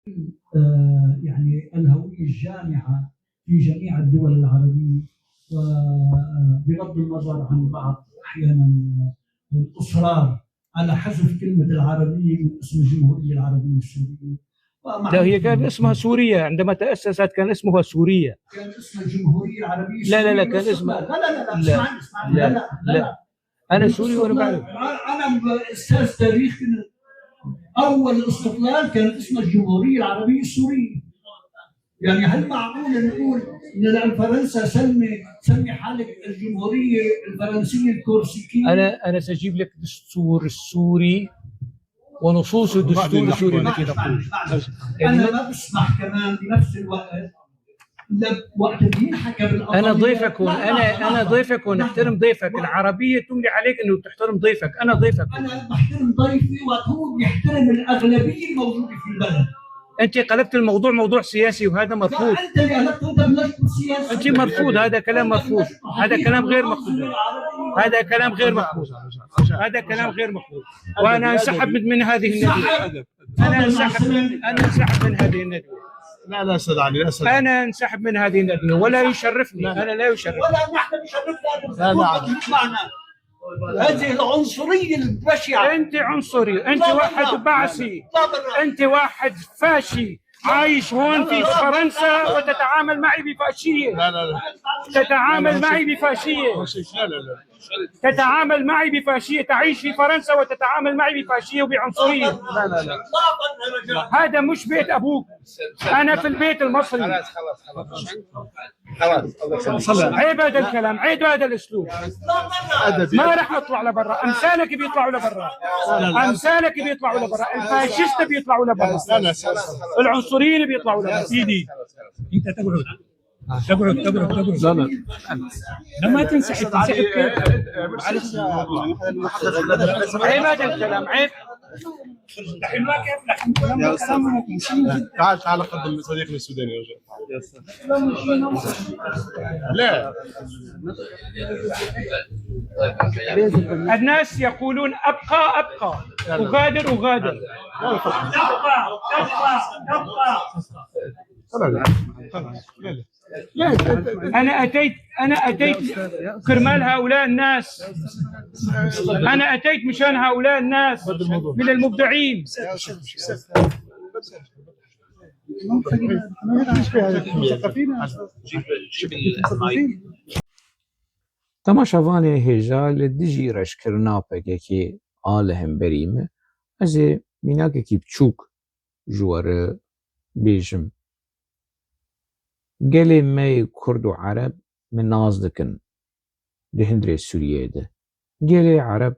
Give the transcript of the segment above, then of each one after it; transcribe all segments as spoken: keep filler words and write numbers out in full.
آه، يعني الهوية الجامعة في جميع الدول العربية، وبغض النظر عن بعض أحيانًا الإصرار على حذف كلمة العربية من اسم الجمهورية العربية السورية. ومع لا، هي كان اسمها سوريا، عندما تأسست كان اسمها سوريا. كان اسمها الجمهورية العربية لا، لا، لا، السورية كان والاستقلال. اسمها لا، لا، لا، لا، لا، لا، اسمعني، اسمعني، لا، لا، لا، لا. أنا سوري وأنا بعرف. أنا أستاذ تاريخ. أول استقلال كانت اسمها الجمهورية العربية السورية. يعني هل معقول نقول إن الآن فرنسا سمي، سمي حالك الجمهورية الفرنسية الكورسيكية؟ أنا، أنا سأجيب لك دستور السوري ونصوص الدستور السوري التي تقول. يعني أنا ما بسمح كمان بنفس الوقت لب-، وقت بينحكى بالأقلية، أنا ضيفك هون، لا، أنا، لحظة، أنا لحظة، ضيفك هون، لحظة. احترم ضيفك. العربية تملي عليك إنه تحترم ضيفك. أنا ضيفك هون. أنا بحترم ضيفي وقت هو بيحترم الأغلبية الموجودة في البلد. أنت قلبت الموضوع موضوع سياسي، وهذا مرفوض. لا، أنت اللي قلبته، أنت بلشت بالسياسة. أنت مرفوض، هذا كلام أنت مرفوض. بلشت هذا كلام غير مقبول. هذا كلام غير مقبول. هذا كلام غير مقبول. وأنا انسحب من، من هذه الندوة. أنا انسحب، أنا انسحب من هذه الندوة. لا، لا، أستاذ علي، لا، أستاذ علي. أنا انسحب من هذه الندوة، ولا يشرفني. لا. أنا لا يشرفني. ولا نحن نشرفنا أن لا، لا. تكون معنا. هذه العنصرية البشعة. أنت عنصري، أنت لا، واحد لا. بعثي. لا، لا. أنت واحد فاشي. عايش هون في فرنسا وتتعامل معي بفاشية. لا، لا، لا. تتعامل معي بفاشية. لا، لا، لا. تتعامل معي بفاشية، تعيش في فرنسا وتتعامل معي بفاشية وبعنصرية. لا، لا، لا. هذا مش بيت أبوك. أنا في البيت المصري. خلاص، خلاص، خلاص. خلاص، الله يسلمك. عيب هذا الكلام، عيب هذا الأسلوب. أدبي. ما رح أطلع لبرا، أمثالك بيطلعوا لبرا. لا، لا، لا. أمثالك بيطلعوا لبرا، الفاشيست بيطلعوا لبرا. لا، لا، لا. العنصريين بيطلعوا لبرا. سيدي، أنت تقعد. تقعد، تقعد، تقعد. لا، لا. لا، ما تنسحب، تنسحب كيف؟ معلش. عيب هذا الكلام، عيب. الحين ما كيف، الحين كلام، يا أستاذ. كلام مشين جدًا. تعال، تعال قدم صديقنا السوداني، رجع. لا. الناس يقولون: "أبقى، أبقى، أغادر، أغادر." تبقى، تبقى، تبقى. لا، لا. أنا أتيت، أنا أتيت كرمال هؤلاء الناس. أنا أتيت مشان هؤلاء الناس من المبدعين. Temaşevanê hêja, li dijî reşkirina P K K a li hemberî me, ez ê mînakekî biçûk ji we re bêjim. Gelê me yê Kurd û Ereb me nas dikin di hundirê Sûriyeyê de. Gelê Ereb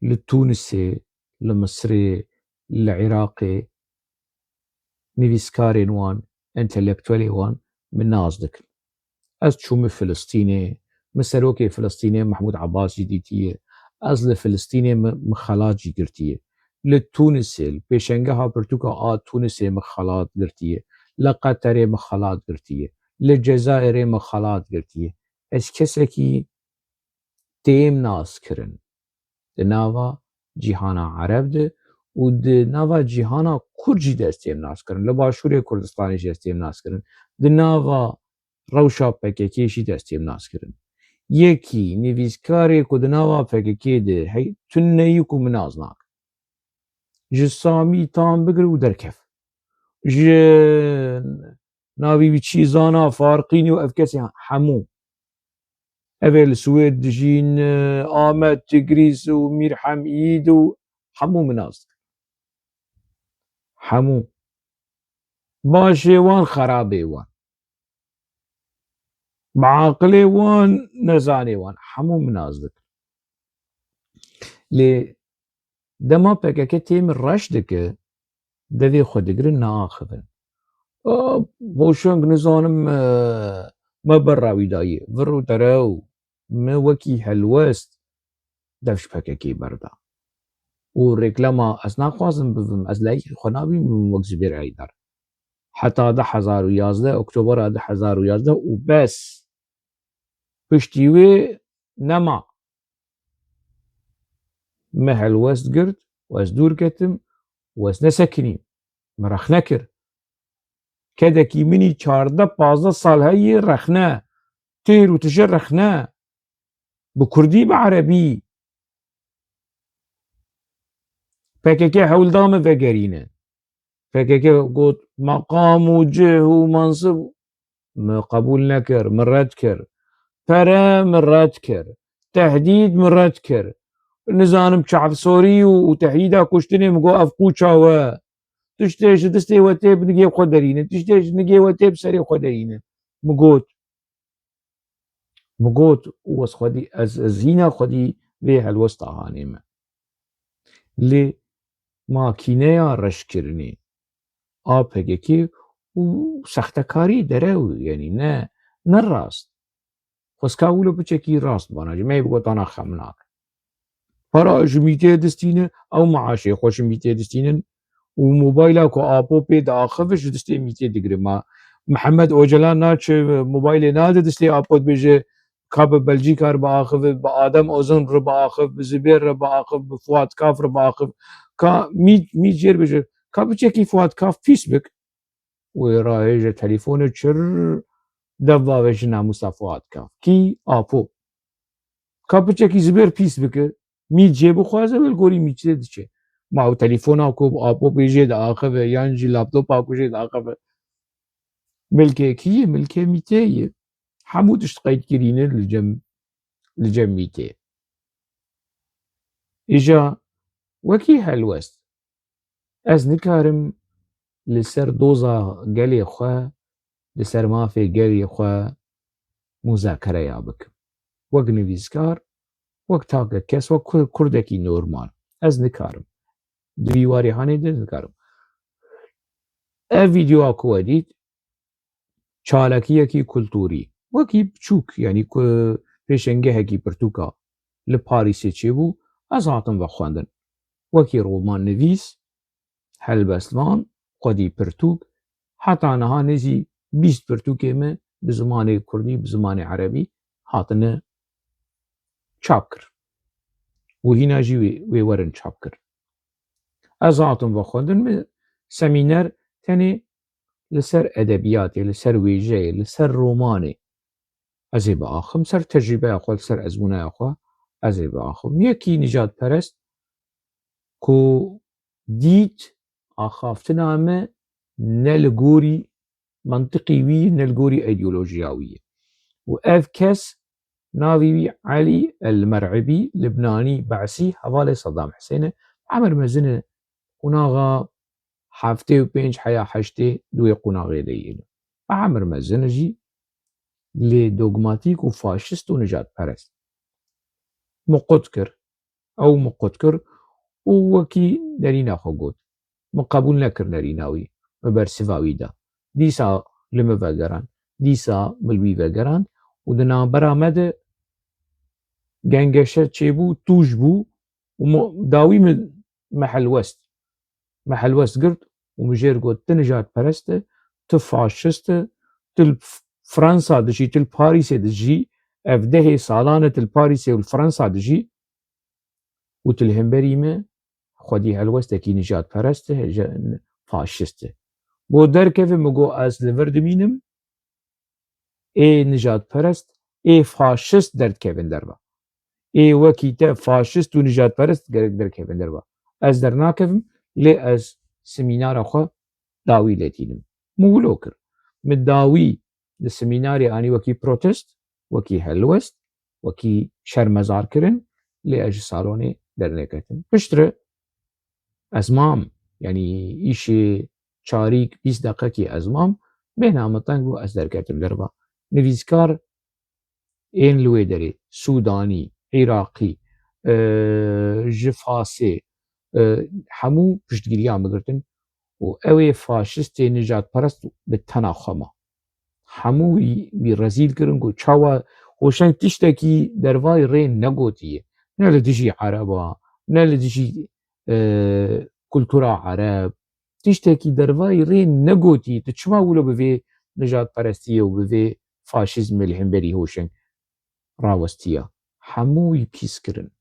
li Tûnisê, li Misirê, li Iraqê nivîskarên wan, entelektuelê wan min nas dikin. Ez çûme Filistînê, min serokê Filistînê Mehmûd Ebas jî dîtiye. Ez li Filistînê min, min xelat jî girtiye. Li Tûnisê, li pêşengeha pirtûka a Tûnisê min xelat girtiye. Li Qeterê min xelat girtiye. Li Cezayirê min xelat girtiye. Ez kesekî têm nas kirin. Di nava cîhana Ereb de û di nava cîhana Kurd jî dest têm nas kirin. Li Başûrê Kurdistanê jî dest têm nas kirin. Di nava rewşa P K K jî dest têm nas kirin. Yekî nivîskarê ku di nava P K K de hey, tuneyî ku min nas nake. Ji Samî tam bigir û derkev. Ji navî wî çi zana Farqînî û ev kesê hemû. Ev ê li Swêd dijîn, Amed Tigrîs û Mîr Hemîd û hemû min nas dikin. Hemû. Başê wan, xerabê wan. Bi aqilê wan, nezanê wan. Hemû min nas dikin. Lê dema P K K têm reş dike, devê xwe digirin naaxivin. A, Hoşeng nizanim, e, me berra wî dayî. Vir û derew, me wekî helwest dev ji P K K berda. Û reklama ez naxwazim bibim, ez layîkî xwe nabînim wek Zubêr Heydar. Heta du hezar û yazdeh, Oktobera du hezar û yazdeh û bes. Piştî wê nema. Me helwest girt û ez dûr ketim û ez nesekinîm. Me rex nekir. Kedekî min î çardeh pazdeh sal heye rexne. Têr û tije rexne. Bi kurdî, bi erebî. P K K hewl da min vegerîne. P K K got, meqam û cih û mansib, min qebûl nekir, min red kir. Pere, min red kir. Tehdîd, min red kir. Nizanim çavsorî û, û tehdîda kuştinê, min got, ev qûça we. Tiştê ji distê we tê, bi nigê xwe derîne. Tiştê ji nigê we tê, bi serê xwe derîne. Min got, min got, û ez xwedî, ez, ez hîna xwedî vê helwesta hanê me. Lê makîneya reşkirinê a P K K û sextekarî derew, yanî ne, ne rast. Xwezka wilo piçekî rast bana, ji me bigotana xem nake. Para ji mîtê distîne, ew maaşê xwe ji mîtê distînin û mobayla ku Apo pê diaxive ji distê mîtê digire. Ma Mihemed Ocalan naçe mobaylê nade distê Apo dibêje, ka bi Belcîka re biaxive, bi Adem Ozan re biaxiv, bi Zibêr re biaxiv, bi Fuat Kaf re biaxiv. Ka mît, mît jêr bêje, ka piçekî Fuat Kaf pîs bik. Wê rahêje telefone çir dev bavêje namûsa Fuat Kaf. Kî? Apo. Ka piçekî Zibêr pîs bike, mît jê bixwaze, wê li gorî mîtê diçe. Ma ew telefona ku Apo pê jê diaxive, yan jî laptopa ku jê diaxive, milkê kî ye? Milkê mîtê ye. Hemû tişt qeydkirî ne li cem, li cem mîtê. Îja wekî helwest, ez nikarim li ser doza gelê xwe, li ser mafê gelê xwe muzakereya bikim. Wek nivîskar, wek takekes, wek kur-, kurdekî normal. Ez nikarim. Di vî warê hanê de nikarim. Ev vîdeoya ku we dît, çalakiyekî kulturî, wekî biçûk, yanî ku pêşengehekî pirtûka li Parîsê çêbû, ez hatim vexwendin. Wekî romannivîs, helbestvan, xwedî pirtûk, heta niha nêzî bîst pirtûkê min bi zimanê kurdî, bi zimanê erebî hatine çap kir. Û hîna jî wê, wê werin çap kir. Ez hatim vexwendin, min semîner tenê li ser edebiyatê, li ser wêjeyê, li ser romanê ez ê biaxim, ser tecrûbeya xwe, li ser ezmûneya xwe ez ê biaxim. Yekî nijadperest ku dît axaftina me ne li gorî mentiqî wî, ne li gorî îdeolojiya wî ye. Û ev kes navê wî Elî El Mer'ibî, Libnanî, Be'sî, hevalê Sedam Hisên e. Emir mezin e, qonaxa heftê û pênc heya heştê di wê qonaxê de yê. Bi emir mezin e jî, lê dogmatîk û faşist û nijadperest. Min qut kir, ew min qut kir û wekî nerîna xwe got. Min qebûl nekir nerîna wî, min bersiva wî da. Dîsa li min vegerand, dîsa min li wî vegerand û di navbera me de gengeşe çêbû, tûj bû û min dawî min, me helwest. Me helwest girt û min jê re got, tu nijadperest e, tu faşist e, tu li F-, Fransa dijî, tu li Parîsê dijî, ev dehê salan e tu li Parîsê û li Fransa dijî û tu li hemberî me xwedî helwestekî nijadperest e, je-, faşist e. Got, derkeve, min got, ez li vir dimînim, ê nijadperest, ê faşist derdikevin derve. Ê wekî te faşist û nijadperest gerek derkevin derve. Ez dernakevim, lê ez semînara xwe dawî lê tînim. Min wilo kir. Min dawî li semînarê anî wekî protest, wekî helwest, wekî şermezarkirin, lê ez ji salonê dernêketim. Piştre ez mam, yanî îşê çarîk bîst deqekî ez mam, bêhna min teng bû, ez derketim derva. Nivîskar ên li wê derê, Sûdanî, Iraqî, e, ji Fasê, e, hemû piştgiriya min girtin û ew ê faşistê nijadperest bi tena xwe ma. Hemû wî, wî rezîl kirin ku çawa Hoşeng tiştekî dervayî rê negotiye. Ne li dijî Ereba, ne li dijî, e, kultura Ereb. Tiştekî dervayî rê negotiye. Tu çima wilo bi vê nijadperestiyê û bi vê faşîzmê li hemberî Hoşeng rawestiya? Hemû wî pîs kirin.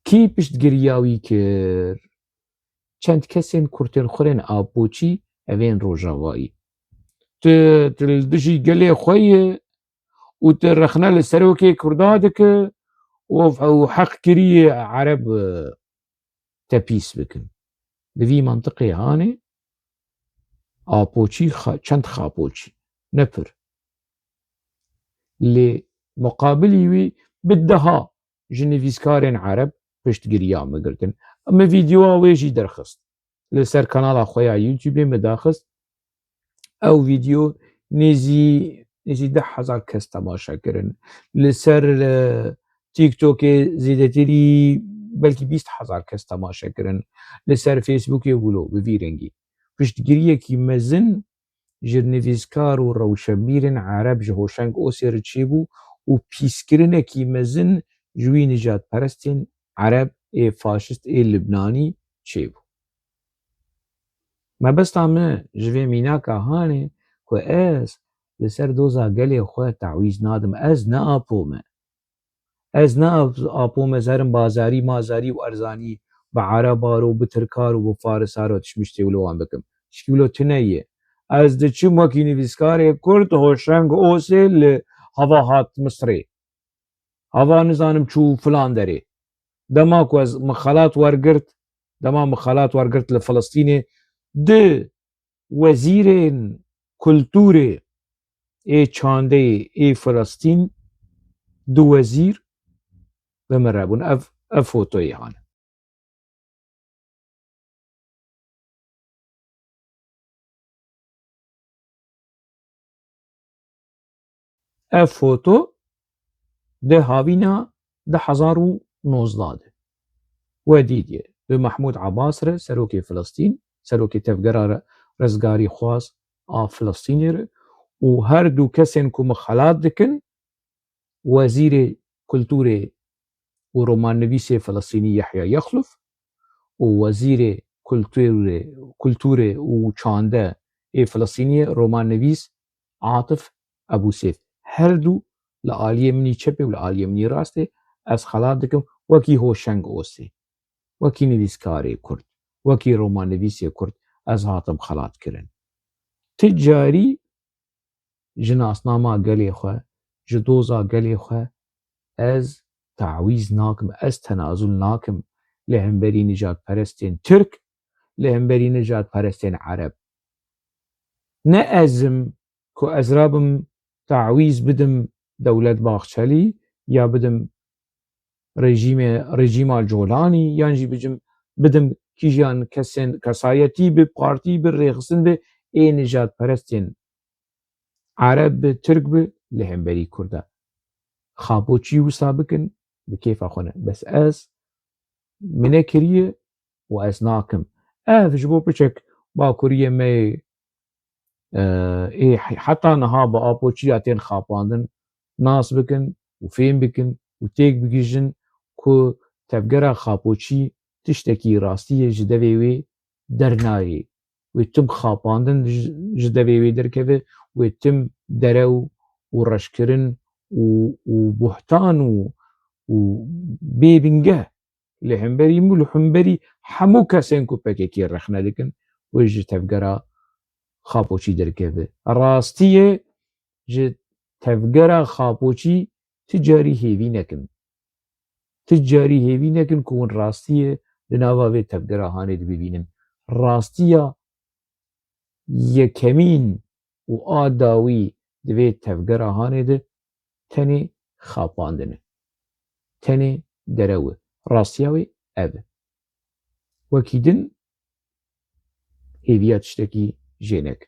Kî piştgiriya wî kir? Çend kesên kurtên xurên Apoçî evên rojavayî. Tu, tu li dijî gelê xwe yî û tu rexne li serokê Kurda dike û, û heqkiriyê Ereb, e, te pîs bikin. Li vî mantiqê hanê Apoçî xa-, çend Xapoçî, ne pir. Lê muqabilî wî bi deha ji nivîskarên Ereb piştgiriya min girtin. Min vîdeoya wê jî derxist. Li ser kanala xwe ya YouTube-ê min daxist. Ew vîdeo nêzî, nêzî deh hezar kes temaşe kirin. Li ser, e, TikTokê zêdetirî belkî bîst hezar kes temaşe kirin. Li ser Facebookê wilo bi vî rengî. Piştgiriyekî mezin ji nivîskar û rewşenbîrên Ereb ji Hoşeng Osê re çêbû û pîskirinekî mezin ji wî nijadperestên Ereb ê faşist ê Libnanî çêbû. Mebesta min ji vê mînaka hanê ku ez li ser doza gelê xwe tawîz nadim, ez ne Apo me. Ez ne Apo me, ez herim bazarî mazarî û erzanî bi Erebaro, bi Tirkaro, bi Farisaro tişmiştê wilo wan bikim. Tişkî wilo tune ye. Ez diçim wekî nivîskarê Kurd Hoşeng Osê li hava hat Misrê. Hava nizanim çû filan derê. Dema ku ez min xelat wergirt, dema min xelat wergirt li Filistînê, di wezîrên kulturê ê çandeyê ê Filistîn, du wezîr bi min re bûn. Ev, ev fotoyê hane. Ev foto di havîna du hezar û nozdeh de we dîtiye. Bi Mahmûd Abbas re, serokê Filistîn, serokê tevgera re, rizgarîxwaz a Filistînê re û her du kesên ku min xelat dikin, wezîrê kulturê û romannivîsê Filistînî Yehya Yexluf û wezîrê kulturê, kulturê û çande ê Filistînî romannivîs Atif Ebû Sêf. Her du li aliyê min î çepê û li aliyê min î rastê ez xelat dikim wekî Hoşeng Osê, wekî nivîskarê Kurd, wekî romannivîsê Kurd ez hatim xelatkirin. Ti carî ji nasnama gelê xwe, ji doza gelê xwe ez tawîz nakim, ez tenazul nakim li hemberî nijadperestên Tirk, li hemberî nijadperestên Ereb. Ne ez im ku ez rabim tawîz bidim Dewlet Bahçelî ya bidim rejîmê, rejîma Colanî, yan jî bicim, bidim kîjan kesên, kesayetî bi, partî bi, rêxistin bi, ê nijadperestên Ereb bi, Tirk bi, li hemberî Kurda. Xapoçî wisa bikin, bi kêfa xwe ne. Bes ez, min nekiriye û ez nakim. Ev ji bo piçek bakuriyê me yê, e, ê heta niha bi apoçiya tên xapandin nas bikin û fêm bikin û têk bigihîjin ku tevgera Xapoçî tiştekî rastî ye, ji devê wê dernayê. Wê tim xapandin ji, ji devê wê derkeve, wê tim derew û reşkirin û, û buhtan û, û bêbingeh li hemberî min û li hemberî hemû kesên ku P K K rexne dikin, wê ji tevgera Xapoçî derkeve. Rastiyê ji tevgera Xapoçî ti carî hêvî nekin. Ti carî hêvî nekin ku hûn rastiyê di nava vê tevgera hanê de bibînin. Rastiya yekemîn û a dawî di vê tevgera hanê de tenê xapandin e. Tenê derew e. Rastiya wê ev e. Wekî din hêviya tiştekî jê neke.